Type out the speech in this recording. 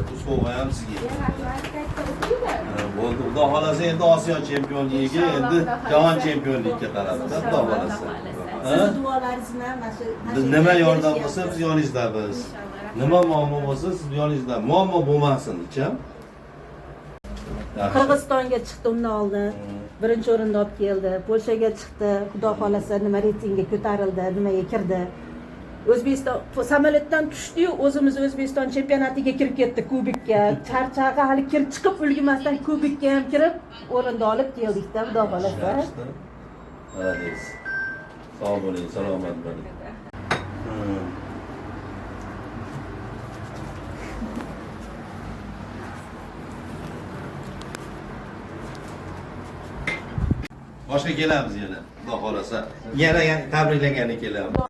Bu sovg'a ham sizga. Rahmat, katta o'qinglar. Ha, bo'ldi. Xudo xolasa endi Osiyo chempionligiga, Inshaalloh, endi Xudo xohlasa. jahon chempionligiga qarab, xudo xolasa. Xudo Ha? Sizni duolaringiz bilan mana shu Nima yordam bo'lsa biz yoningizdamiz. Inshaalloh, rahmat. Nima muammo bo'lsa siz yoningizda. Muammo bo'lmasin hech ham. Yaxshi. Qirg'izistonga chiqdi undan oldin. Birinchi o'rinda olib keldi. Polshaga chiqdi. Xudo xolasa nima reytingga ko'tarildi, nimaga kirdi. O'zbekiston samolyotdan tushdi-yu, o'zimiz O'zbekiston chempionatiga kirib ketdi kubikka. Charchag'i hali kirib chiqib ulgurmasdan kubikka ham kirib o'rinda olib keldikda, xudo xolasa. Yaxshi. Молодец. Sog' bo'ling, salomat bo'ling. Boshqa kelamiz yana, xudo xolasa. Yana tabriklagani kelamiz.